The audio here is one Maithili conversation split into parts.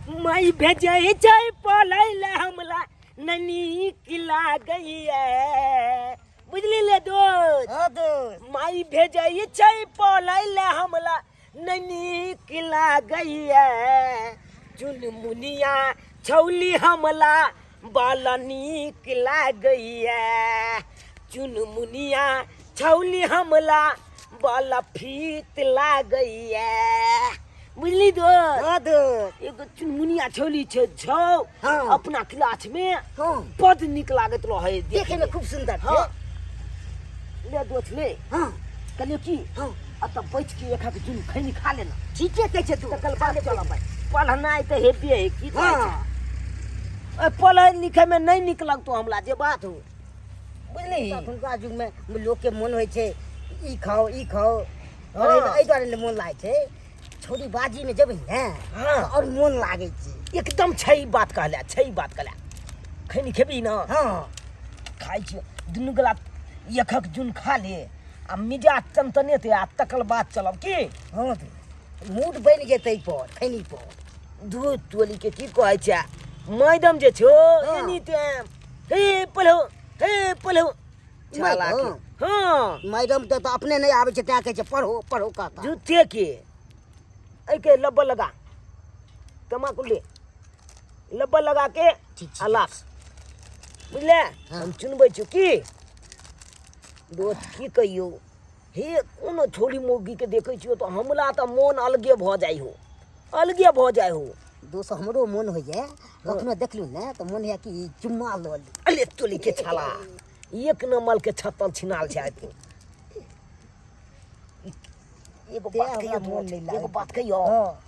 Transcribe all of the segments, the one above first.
माई भेजै छै पढ़ै लए हमरा नहि नीक लागैए बुझली ले दोस्त। हाँ दोस्त। माई भेजै छै पढ़ै लए हमरा नहि नीक लागैए चुनमुनिया छौली हमला बड़ नीक लागैए चुनमुनिया छौली हमला बड़ फीत लागैए बुझली दोस्त। हाँ दोस्त। एगो चुनमुनिया छौली छै छौ हाँ। अपना क्लास में हाँ। बड नीक लागैत रहै देखे में खूब सुंदर छै। हाँ। ले दोस्त ले। हाँ। कहलियौ की हाँ। एतऽ बैठ के एक एक जुन खैनी खा लेना। ठीके कहै छै तू। तकर बाद चलब। पढ़नाइ तऽ हेबे है की कहै हाँ। छै? ओहि पढ़ै लिखै में नहि नीक लगतौ हमरा जे बात हो बुझली। अखुनका युग में लोक के मोन होइ छै ई खाओ ई खाओ। हाँ। एहि दुआरे ने मोन लागै छै छोरी बाजी में जेबै ने हाँ। तऽ आओर मोन लागै छै। एकदम छै ई बात कहले, छै ई बात कहले। खैनी खेबही ने? हाँ। खाइ छियौ दुनू गोला एकक जुन खा ले आ मिजाज चमतनेतै आ तकर बाद चलब की? हाँ तऽ मूड बनि जेतै एहि पर खैनी पर। दूध टोली के की कहै छै मैडम जे छौ हाँ। एनी टाइम हे पढ़ो हे पढ़ो छाला के। मैडम? हाँ। मैडम तऽ अपने नहि आबै छै तैं कहै छै पढ़ो पढ़ो कहता। झूठे के एहिके लब्बा लगा तमाकू ले लब्बा लगा के ठीक छै। आ लाख बुझले। हाँ। हम चुनबै छियौ की दोस्त की कहियौ हे कोनो छोरी मौगी के देखै छियौ तऽ हमरा तऽ मोन अलगे भऽ जाइ हो अलगे भऽ जाइ हो। दोस्त हमरो मोन होइए कखनो देखलहुँ ने तऽ मोन होइए कि चुम्मा लऽ ली। अरे तोली के छाला एक नंबर के छत्तल छिनाल छै तू। एगो तें बात हमरा कहियौ मोन नहि लागै। एगो बात कहियौ। हाँ।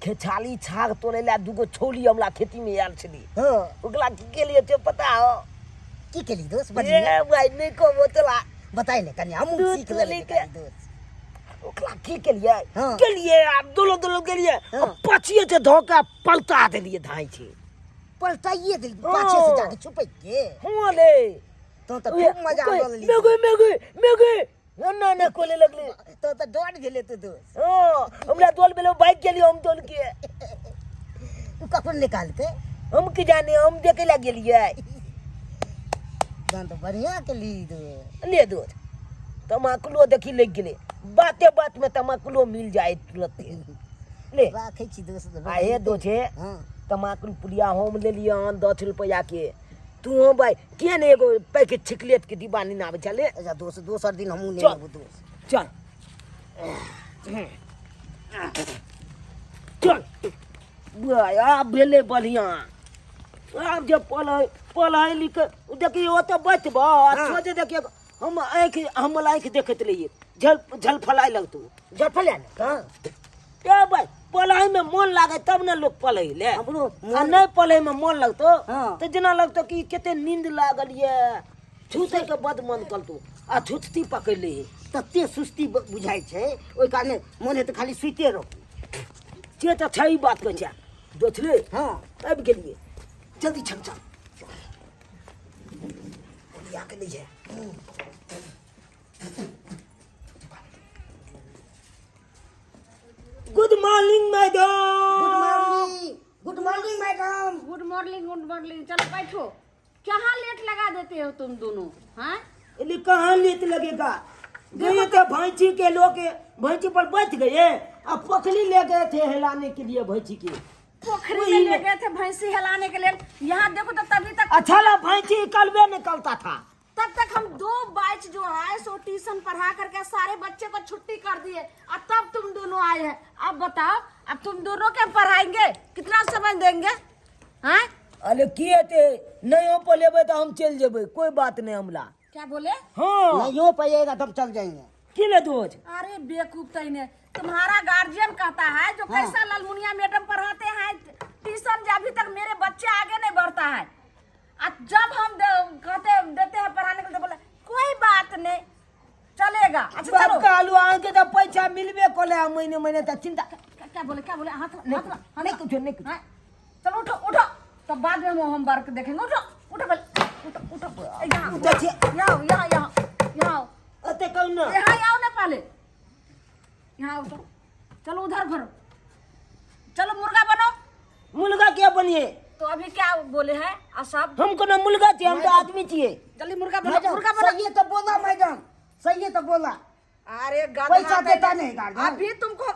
खेछाली छाग तोड़ै लए दूगो छौली हमरा खेती में आयल छली। हाँ। ओकरा की केलियै से पता हो? की केली दोस्त? बजियै। ए भाई नहि कहबो तोरा। बताइ ने कनि हमहूँ दू सीख लेबै तोली के। कनि दोस्त। ओकरा की केलियै? हाँ। गेलियै आ दुलो दुलो गेलियै हाँ। आ पछिए से धऽ के पलटा देलियै धाँइ छै। पलटाइए देलियै पाछे से हाँ। जाके छुपैक के। हाँ ले। तो तऽ खूब मजा लऽ लेली। मेगे मेगे मेगे ना ना कोले लगले। तो तऽ डर गेलै तू दोस्त। हाँ, हमरा दौड़ भेलै भागि गेलियै हम दौड़ के। तू कखन निकालकै? हम की जाने हम देखे लए गेलियै। तहन तऽ बढ़िआँ केली दोस्त। ले दोस्त तमाकुलो देखी लागि गेलै बाते बात में तमाकुलो मिल जाए तुरंते। ले। राखै छी दोस्त। आ हे दोस्त हे, हाँ। तमाकुल पुड़िया हम लेलियै हन 10 रुपैआ के। तू हो भाई किया ने एगो पैकेट छिकलेट के डिब्बा नेने आबै छले? अच्छा दोस्त दोसर दिन हमहूँ चल। नेने दोस्त। चल चल भाई आब भेलै बढ़िआँ। आब जे पढ़ै पढ़ै लिखै देखियौ ओतऽ बैठबह आ हाँ। सोझे देखियौ हम आँखि हमर आँखि देखैत रहियै झल झलफलाइ लगतौ। झलफलाइ ने? हाँ। ए भाई पढ़ाई में मन लागे तब ने लोग पढ़ै ले। हमरो आ मोन नहि पढ़ै में मन लगतौ हाँ। तऽ जेना लगतौ कि कते नींद लागल ये छूतै के बड मन करतौ आ छुतती पकड़ि ले। तते सुस्ती बुझाइ छै ओहि कारणे मोन हेतै खाली सुइते रहू। से तऽ छै ई बात कहै छै दोसरे। हाँ। आबि गेलियै जल्दी चल चल ओरिया के लैहे। Good morning madam. Good morning. Good morning madam. Good morning, good morning. चलो बैठो। कहाँ लेट लगा देते हो तुम दोनों? हाँ? अरे कहाँ लेट लगेगा? गए थे भैंसी के लोग भैंसी पर बैठ गए अब पोखरी ले गए थे हिलाने के लिए भैंसी के। पोखरी वही में ले में। गए थे भैंसी हिलाने के लिए। यहाँ देखो तो तभी तक अच्छा ला भैंसी कलवे निकलता था। तब तक हम 2 बैच जो है सो ट्यूशन पढ़ा करके सारे बच्चे को छुट्टी कर दिए और तब तुम दोनों आए हैं। अब बताओ अब तुम दोनों के पढ़ाएंगे कितना समय देंगे? हाँ? अरे की हेतै नहीं हो पलेबै तो हम चल जेबै कोई बात नहीं हमला। क्या बोले? हाँ। नहीं हो पाएगा तब चल जाएंगे। की ले दोस्त? अरे बेवकूफ तईने तुम्हारा गार्जियन कहता है जो हाँ। कैसा ललमुनिया मैडम पढ़ाते हैं ट्यूशन जो अभी तक मेरे बच्चे आगे नहीं बढ़ता है। और जब हम कहते देते हैं पढ़ाने के लिए तो बोले कोई बात नहीं चलेगा। अच्छा चलो। बाप आलू आके तो पैसा मिलबे कोले महीने महीने तक चिंता। क्या बोले क्या बोले? हाथ नहीं हाथ कुछ, हाथ नहीं कुछ, नहीं कुछ। हाँ? चलो उठो उठो तब बाद में हम होमवर्क देखेंगे। उठो उठो पहले उठो उठो। यहाँ उठो छी। यहाँ आओ, यहाँ यहाँ यहाँ आओ। अते कहू ना। यहाँ आओ ना पहले यहाँ आओ तो। चलो उधर भरो चलो मुर्गा बनो। बनिए। तो अभी क्या बोले हैं आ सब? हम कोनो मुर्गा छियै, हम तो आदमी छियै। जल्दी मुर्गा बनो, मैडम मुर्गा बनो। सही तो बोला मैडम, सही तो बोला। अरे गधा पैसा देने- देता नहीं गार्जियन। अभी तुमको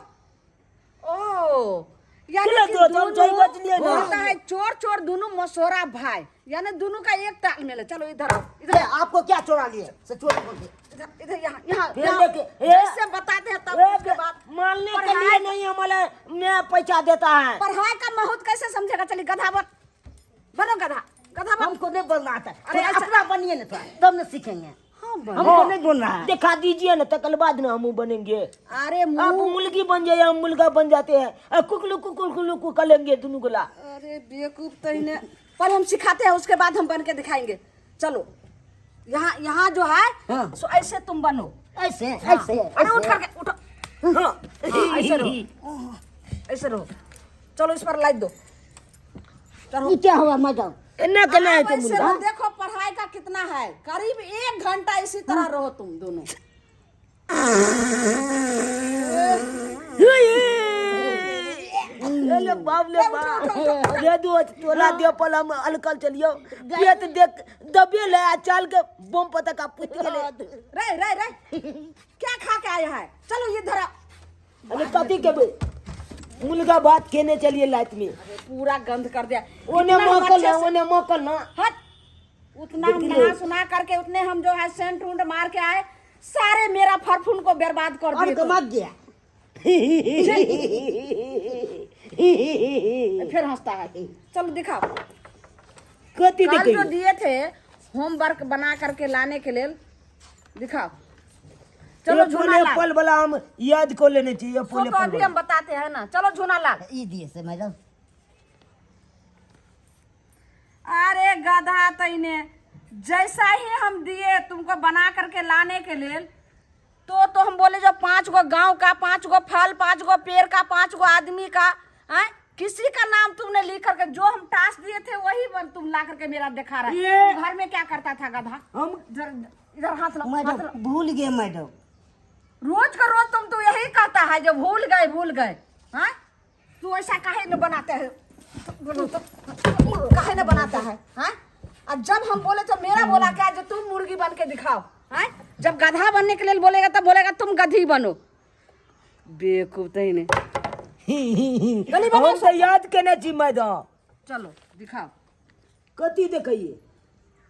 ओ यानी चलो कि तो हम दोनों सही बच लिए ना। होता है चोर चोर दोनों मसोरा भाई, यानी दोनों का एक ताल मेल है। चलो इधर आओ, इधर ए, आपको क्या चोरा लिए? से चोर बोल के। इधर इधर यहाँ यहाँ फिर यहाँ। देखिए, ए- जैसे बताते हैं तब ए, उसके बाद मारने के पढ़ाई- लिए नहीं हमारे मैं पैसा देता है। पढ़ाई का महत्व कैसे समझेगा? चलिए गधा बन, बनो गधा, गधा बन। हमको नहीं बोलना आता है। अरे थोड़ा ऐसा- अपना बनिए ना थोड़ा, तब ना सीखेंगे। हाँ बनो। हमको नहीं बोलना है। दिखा दीजिए ना तकल बाद ना हम बनेंगे। अरे आप मुंह मुर्गी बन जाइए, हम मुर्गा बन जाते हैं। कुकलू कुकलू कुकलू कर लेंगे दोनों गोला। अरे बेवकूफ तो इन्हें पर हम सिखाते हैं, उसके बाद हम बन के दिखाएंगे। चलो यहाँ यहाँ जो है हाँ। सो ऐसे तुम बनो। ऐसे हाँ। ऐसे अरे उठ ऐसे। करके उठो। हाँ। हाँ, ऐसे रहो, ऐसे रहो। चलो इस पर लाइट दो। चलो ये क्या हुआ मैडम? इतना करना है आप तो ऐसे मुर्गा। रहो, देखो पढ़ाई का कितना है, करीब 1 घंटा इसी तरह रहो तुम दोनों। ले बाप ले बाप, ये दो तोला दे पल हम अलकल चलियो पेट देख दबे ले आ चाल के बम पता का पुत गेले। रे रे रे क्या खा के आया है? चलो इधर आओ। अरे कथी के बे मुर्गा भात खेने चलिए लात में। अरे पूरा गंध कर दिया। ओने इतना हम मकल अच्छे ना, से- ओने मकल ना। हट, उतना हम देखिए। नहा सुना करके उतने हम जो है सेंट उंट मार के आए, सारे मेरा फरफुन को बर्बाद कर और दिए तुम। गमक गया। फिर हंसता है। चलो दिखाओ। कथी कल जो देखिए? दिए थे होमवर्क बना करके लाने के लिए, दिखाओ। चलो ये झूना पोले लाल। पल वाला हम याद को लेने चाहिए, सो पोले तो पल अभी वाला। हम बताते हैं ना। चलो झूना लाल। ये दिए से मैडम। अरे गधा तैने जैसा ही हम दिए तुमको बना करके लाने के लिए, तो हम बोले जो 5 गो गांव का, 5 गो फल, 5 गो पेड़ का, 5 गो आदमी का, हैं? किसी का नाम तुमने लिख करके जो हम टास्क दिए थे वही बन तुम ला करके मेरा दिखा रहा है। ये- तुम घर में क्या करता था गधा? हम इधर इधर हाथ लो, हाथ लो। मैडम भूल गए मैडम। रोज का रोज तुम तो यही कहता है जो भूल गए भूल गए। हाँ तू ऐसा काहे न बनाते है? बोलो तो काहे न बनाता है? हाँ और जब हम बोले तो मेरा बोला क्या जो तुम मुर्गी बन के दिखाओ। हाँ जब गधा बनने के लिए बोलेगा तब बोलेगा तुम गधी बनो। बेवकूफ तो ही नहीं। गली बनो। हम तो याद केने छी मैडम। चलो दिखाओ। कथी देखिए?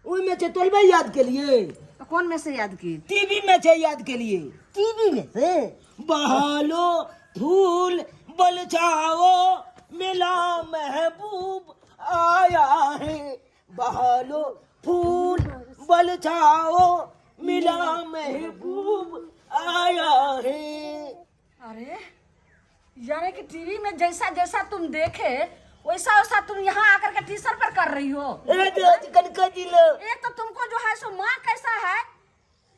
ओहिमे छै तोलबे याद के लिए। तो कौन में से याद किए? टीवी में छै याद के लिए। टीवी में से बहालो फूल बलछाओ मिला महबूब आया है, बहालो फूल बलछाओ मिला महबूब आया है। अरे यानी कि टीवी में जैसा जैसा तुम देखे वैसा वैसा तुम यहाँ आकर के टीशर्ट पर कर रही हो। ए दोस्त, कनका दिलो। एक तो तुमको जो है सो माँ कैसा है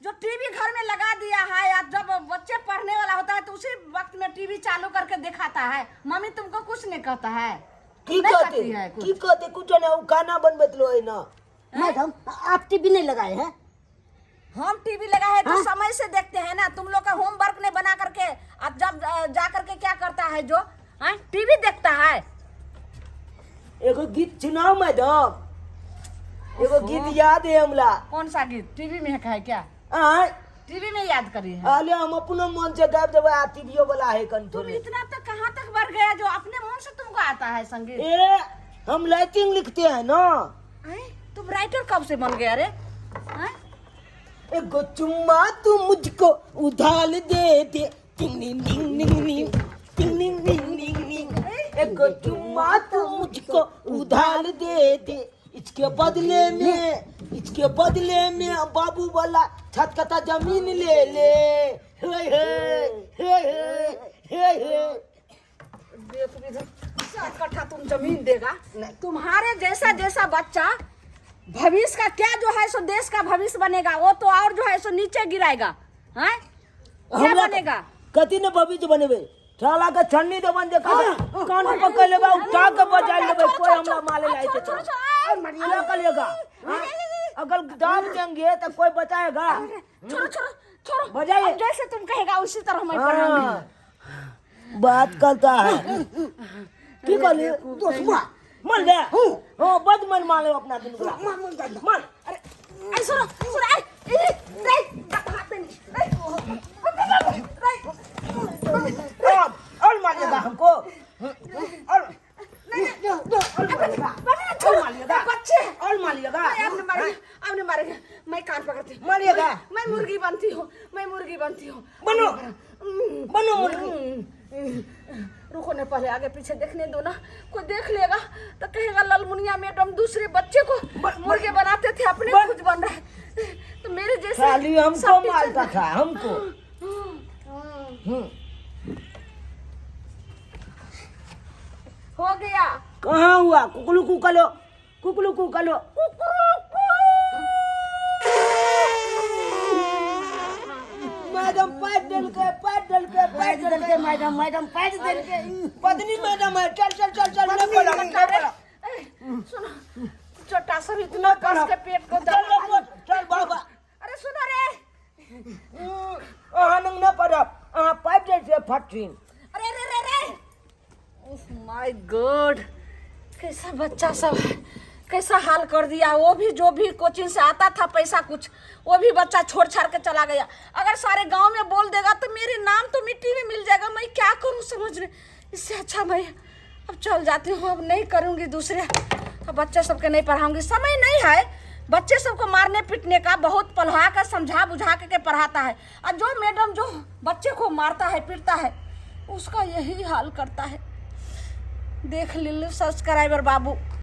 जो टीवी घर में लगा दिया है, या जब बच्चे पढ़ने वाला होता है तो उसी वक्त में टीवी चालू करके दिखाता है, मम्मी तुमको कुछ नहीं कहता है। की नहीं कहते? कहती है कुछ। की कहते? कुछ नहीं, उ खाना बनबैत रहे ना। मैडम आप टीवी नहीं लगाए हैं? हम टीवी लगा है तो समय से देखते हैं ना। तुम लोग का होमवर्क नहीं बना करके अब जब जा करके क्या करता है जो टीवी देखता है। एगो गीत सुनाओ मैडम, एगो गीत याद है हमरा। कौन सा गीत? टीवी में है क्या? आय टीवी में याद करी है? अरे हम अपनो मन से गाबि देबै, आ टीवीओ वाला है तुम कंट्रोल। इतना तक कहाँ तक बढ़ गया जो अपने मन से तुमको आता है संगीत? ए हम लाइटिंग लिखते हैं ना। आय, तुम राइटर कब से बन गया रे? आय? एगो चुम्मा तू मुझको उधाल दे दे, टिंग निंग निंग निंग निंग, टिंग निंग निंग निंग निंग। एगो चुम्मा तू मुझको उधाल दे दे, इसके बदले में, इसके बदले में बाबू वाला छत कता जमीन ले ले। हे हे हे हे हे हे। 7 कट्ठा तुम जमीन देगा? तुम्हारे जैसा जैसा बच्चा भविष्य का क्या जो है सो देश का भविष्य बनेगा, वो तो और जो है सो नीचे गिराएगा। हैं? क्या हमरा बनेगा? कथी ने भविष्य बनेबे? साला के छन्नी देबन जे कान पकड़ लेबै, उठा के बजा लेबै, कोई हमरा मारे लाए छै। क्या करिएगा? हाँ? अगर दाब देंगे तो कोई बचाएगा? छोड़ो छोड़ो छोड़ो, बजाइए। अब जैसे तुम कहेगा उसी तरह मैं पढ़ाऊंगी। हाँ। बात करता है की कहली? दोस्तवा मन ले। हाँ, बद मन माले अपना दुनू गोरा। मन। अरे ऐ सुनो सुनो, ऐ ए रे हाथ नहीं, रे रे। और और मारिएगा हमको, और और मारिएगा, और मारिएगा। बच्चे हैं। और मारिएगा। नहीं, अब नहीं मारेंगे, अब नहीं मारेंगे। मैं कान पकड़ती हूँ। मारिएगा। मैं मुर्गी बनती हूँ, मैं मुर्गी बनती हूँ। बनो, बनो मुर्गी। रुको ना, पहले आगे पीछे देखने दो ना। कोई देख लेगा तो कहेगा ललमुनिया मैडम दूसरे बच्चे को मुर्गे बनाते थे, अपने खुद बन रहे। तो मेरे जैसे साली हमको सब टीचर- मारता था हमको। हो गया। कहाँ हुआ? कुकलू कुकलो, कुकलू कुकलो। मैडम पाइप डल के, पाइप डल के, पाइप डल के। मैडम, मैडम पाटि देलकै। पत्नी मैडम है। चल चल चल चल, नहीं बोला, नहीं बोला। ए, सुनो, चोटा सब इतना कस के पेट को चल। दबा। चल बाबा। अरे सुनो रे। अहाँ नंग न पड़ब, अहाँ पाइप डल से फटथिन। अरे रे रे रे, my God, कैसा बच्चा सब है, कैसा हाल कर दिया। वो भी जो भी कोचिंग से आता था पैसा कुछ, वो भी बच्चा छोड़ छाड़ के चला गया। अगर सारे गांव में बोल देगा तो मेरे नाम तो मिट्टी में मिल जाएगा। मैं क्या करूं समझ में। इससे अच्छा मैं अब चल जाती हूँ, अब नहीं करूँगी दूसरे, अब बच्चा सबके नहीं पढ़ाऊँगी। समय नहीं है बच्चे सबको मारने पीटने का। बहुत पढ़ा कर समझा बुझा के पढ़ाता है, और जो मैडम जो बच्चे को मारता है पीटता है उसका यही हाल करता है। देख ले सब्सक्राइबर बाबू।